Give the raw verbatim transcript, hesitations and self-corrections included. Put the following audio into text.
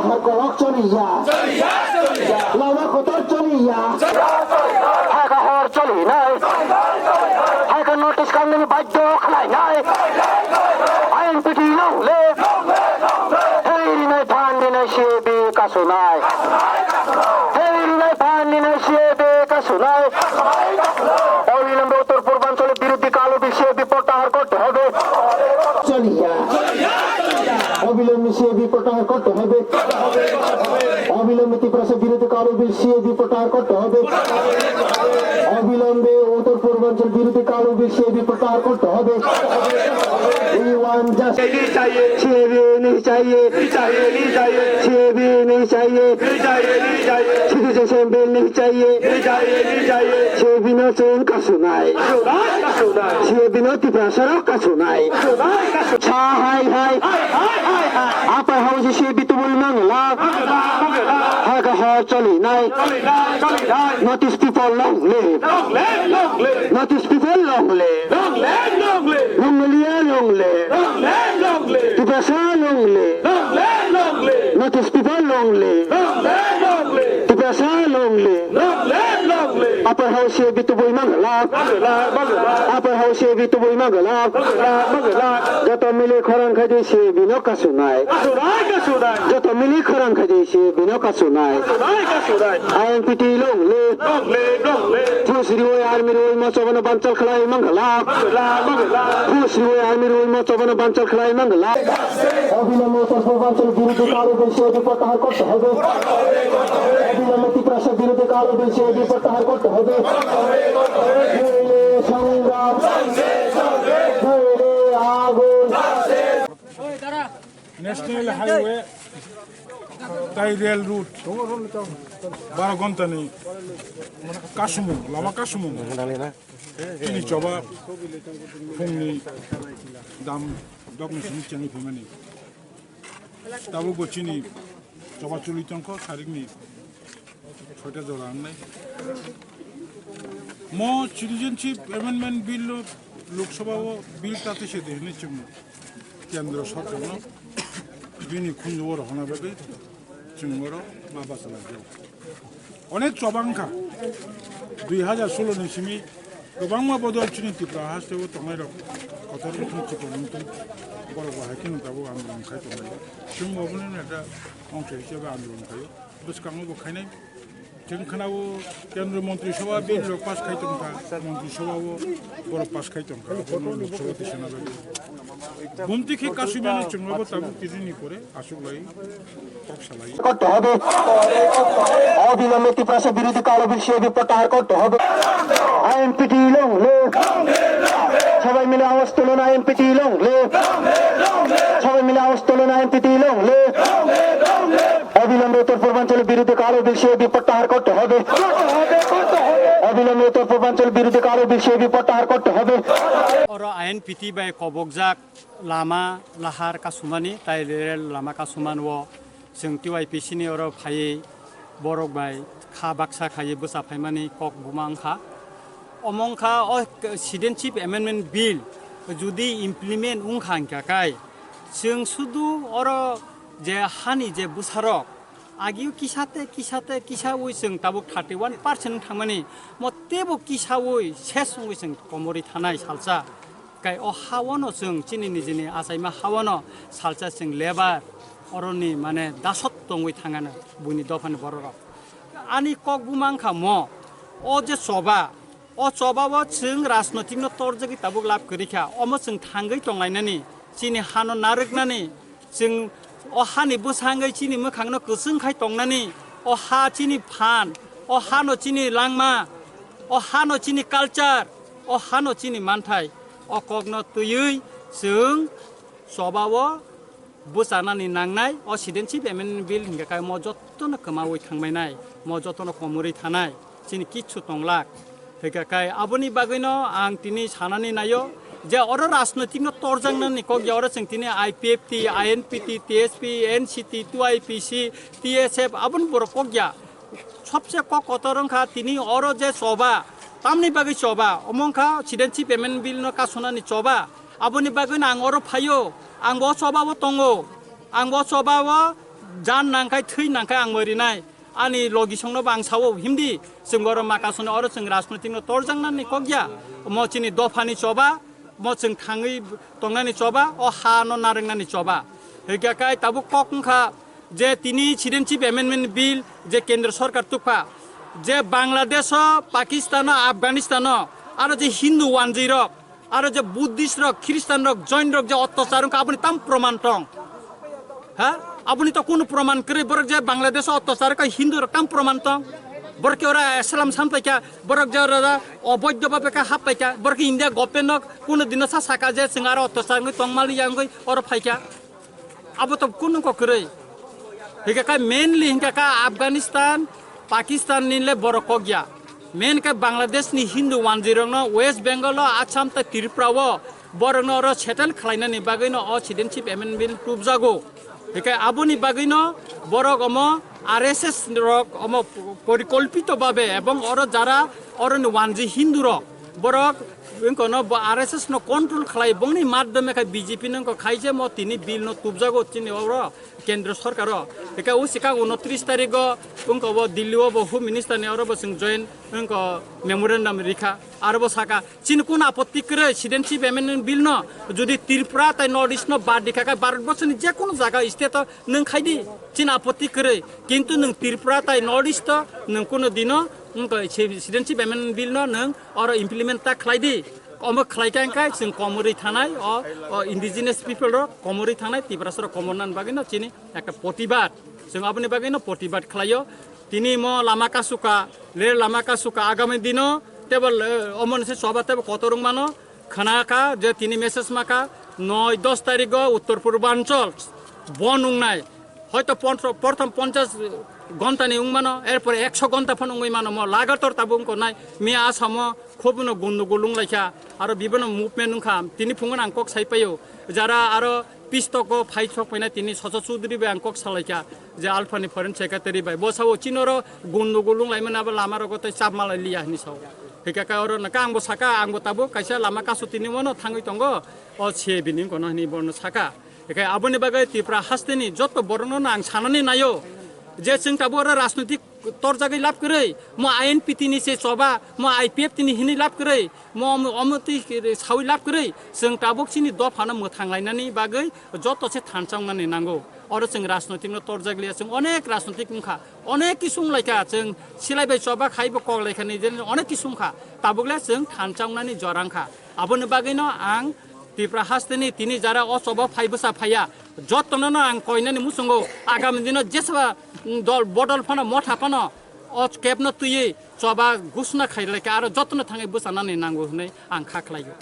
Kolok choliya. Lama kotor choliya. Hakha hor cholinai. Hakha notice kangnani badhyo khlainai. I N P T long live. Hei rinai phan rinai C A B kasunai. Hei rinai phan rinai C A B kasunai. Obilombhe uttor purbanchole birodhi kalo bill C A B protyahar korte hobe. Choliya. Obilombhe C A B protyahar korte hobe. Obilombhe Tiprasa birodhi kalo bill C A B protyahar korte hobe. Obilombhe uttor purbanchol birodhi kalo bill C A B protyahar korte hobe. We want justice. C A B nahi chahiye. C A B nahi chahiye. Citizenship bill nahi chahiye. C A B no chwng kasunai. C A B no Tiprasa rok kasunai. Cha hai hai. Upper house C A B tubul mangla. Hakha hor cholinai. North East people long live. North East people long live. Mongolia long live. Tiprasa long live. North East people long live. Tiprasa long live. Upper house C A B tubui mangla. Upper house C A B tubui mangla. Joto mili khorang khaidi C A B no kasunai. Joto mili khorang khaidi C A B no kasunai. I N P T long live. Police riwi army riwi mo chobano banchal khlai mangla. Police riwi army riwi mo chobano banchal khlai mangla. Obilombhe uttor purbanchol birodhi kalo bill C A B protyahar korte hobe. Obilombhe Tiprasa birodhi kalo bill C A B protyahar korte hobe. Noile songram, noile agun. National Highway tai rail route baro ghonta ni kasumung, lama kasumung. Chini choba phungni dam dokni simi chengwi phaimani. Tabukbo chini choba choli tongkho, sarikni soita jora wngnai. Mo Citizenship Amendment Bill o Lok Sabha o bill tate se de hinwi chwng Kendra Sorkarno bini khunju o rohorna bagwi chwng oro ma bachalaijak. Onek choba wngkha, dui hajar solo ni simi kwbangma bodol chini Tripura haste o tongnai rok kotor wngthung chikon wngthung borok bo hai kheno tabuk andolon khai tongnai. Chwng bo obono ekta ongso hisabe andolon khaio. Bwskango bo khainai. Chwng khwnao Kendra Montri Sabha bill rok pass khai tongkha, Montri Sabha o borok pass khai tongkha, abono Lok Sabha tisana bagwi. Bumti khe kasumani chwngno bo tabuk tijini pore aswk lai kok salai. করতে হবে। অবিলম্বে তিপ্রাসা বিরোধী কালো বিল সিএবি প্রত্যাহার করতে হবে। INPT long live. সবাই মিলে আওয়াজ তুলুন, আইএনপিটি লং লিভ। সবাই মিলে আওয়াজ তুলুন, আইএনপিটি লং লিভ। অবিলম্বে উত্তর পূর্বাঞ্চলের বিরোধী কালো বিল সিএবি প্রত্যাহার করতে হবে। অবিলম্বে উত্তর পূর্বাঞ্চল বিরোধী কালো বিল সিএবি প্রত্যাহার করতে হবে। Oro I N P T bai kobokjak lama lahar kasumani, tai rel lama kasuman o chwng T Y P C ni oro phaiwi borok bai kha baksa khaiwi bwsa phaimani kok buma wngkha. Omo wngkha o Citizenship Amendment Bill jodi implement wngkha hwnkha kai chwng sudu oro je hani je bwsarok agio kisa te kisa te kisawi chwng tabuk thirty one percent wng thangmani, mo teibo kisawi ses wngwi chwng komorwi thanai salsa. Kai o ha-o no chwng chini nijini achaima ha-o no salsa chwng lebar oroni mane dasot tongwi thangano buini dophani bororok. Ani kok buma wngkha mo, o je choba, o choba o chwng rajnoitik no torjagwi tabuk lab kwrwi kha, omo chwng thangwi tonglainani, chini hano narwknani, chwng o hani bwsangwi chini mwkhangno kwchwng khai tongnani, o ha chini phan, o hano chini langma, o hano chini culture, o hano chini manthai, o kokno twiwi chwng choba o bwchanani nangnai, o Citizenship Amendment Bill hingka khe mo jotono kwmawi thangbainai, mo jotono komorwi thanai, chini kichu tonglak. Hingka khe aboni bagwino ang tini sanani naio je oro rajnoitikno torjaknani kok ya, oro chwng tini I P F T, I N P T, T S P, N C T, T Y P C, T S F aboni borok kok ya. Sobse kok kotor wngkha tini oro je choba, tamni bagwi choba, omo wngkha Citizenship Amendment Bill no kasonani choba. Aboni bagwino ang oro phaio, ang bo choba o tongo, ang bo choba o Jan nangkhai, thwi nangkhai ang mori nai. Ani logi songno bo ang sao, himdi, chwng oro makasoni oro chwng rajnoitik no torjaknani kok ya. Mo chini dophani choba, mo chwng thangwi tongnani choba, o ha no narwknani choba. Hwnkhe kai tabuk kok wngkha je tini Citizenship Amendment Bill je Kendra Sorkar tukpha, je Bangladesh o, Pakistan o, Afghanistan o, aro je Hindu wanjwi rok, aro je Buddhist rok, Christian rok, Jain rok je ottachar wngkha, aboni tam proman tong? Ha? Aboni to kunu proman kwrwi, borok je Bangladesh o ottachar wngkha, Hindu rok tam proman tong? Borok ke ora asylum sam paikha, borok je ora oboidho bhabe kha hap paikha, borok ke India government no kunu dino sa saka je chwng aro ottachar wngwi tongmali ya wngwi oro phaikha. Abo to kunu kok kwrwi. Hingkha kha mainly hingkha kha Afghanistan, Pakistan ni le borok kok ya. Main khe Bangladesh ni Hindu wanjwi rokno West Bengal o, Assam tei Tripura o borokno oro settle khlainani bagwi no o Citizenship Amendment Bill tubjago. Hingkhe aboni bagwi no borok omo R S S rok omo porikolpito babe ebong oro jara oro ni wanjwi Hindu rok borok wngkono bo R S S no control khlai bongni madhyome khe B J P no wngkha khaijemo tini bill no tubjago chini oro Kendra Sorkar o. Hingkhe o swkang unotris tarik o wngkha bo Delhi o bo Home Minister ni oro bo chwng joint wngkha memorandum rikha. Aro bo saka chini kun apotti kwrwi Citizenship Amendment Bill no jodi Tripura tai North East no bad rikha khe Bharat borso ni je kono jaga state o nwng khaidi chini apotti kwrwi. Kintu nwng Tripura tai North East o nwng kono dino wngkha Citizenship Amendment Bill no nwng oro implement ta khlai di. Omo khlai kha hingkhe chwng komorwi thanai o, o indigenous people rok komorwi thanai Tiprasa rok komornani bagwi no chini ekta protibad. Chwng aboni bagwi no protibad khlaio. Tini mo lama kasuka, le lama kasuka agami dino tebo, eh, omo ni se choba tebo kotor wng mano. Khna kha je tini message ma kha noi dos tarik o Uttor Purbanchal bon wngnai. Hoito pontro-, porthom ponchas ghonta ni wng mano, erpore ekso ghonta phano wngwi mano, mo lagator tabuk wngkha nai. Miya Assam o khub no gundugul wng lai kha, aro bibino movement wng kha. Tini phungo ang kok sai paio, jara aro pistok o phai sok paina tini Soso Chudri bai ang kok salai kha, je Alpha ni foreign secretary bai. Bo sao chini oro gundugul wng lai mani abo lama rogo tei chap malai liya hinwi sao. Hingkha kha oro nokha ang bo saka, ang bo tabuk kaisa lama kasu tini mano thangwi tongo, o se bini wngkha no hinwi bono saka. Hingkhe aboni bagwi Tripura hasteni joto borokno no ang sanani naio je chwng tabuk oro rajnoitik torjagwi lab kwrwi, mo I N P T ni se choba, mo I P F T ni hinwi lab kwrwi, mo omo, omo twi sawi lab kwrwi, chwng tabuk chini dophano mwthang lainani bagwi joto se thansa wngnani nango. Oro chwng rajnoitik no torjak liya, chwng onek rajnoitik wngkha, onek kisu wng lai kha, chwng silai bai choba khai bo kok lai kha ni je onek kisu wngkha, tabuk le chwng thansa wngnani jora wngkha. Aboni bagwi no ang Tripura hasteni tini jara o choba phai bwsa phaiya, jotono no ang koinani muchungo agami dino jesaba, mm, dol bodol phano motha phano o kebno twiwi choba ghosna khai lai kha aro jotono thangwi bwchanani nango hinwi ang kha khlaio.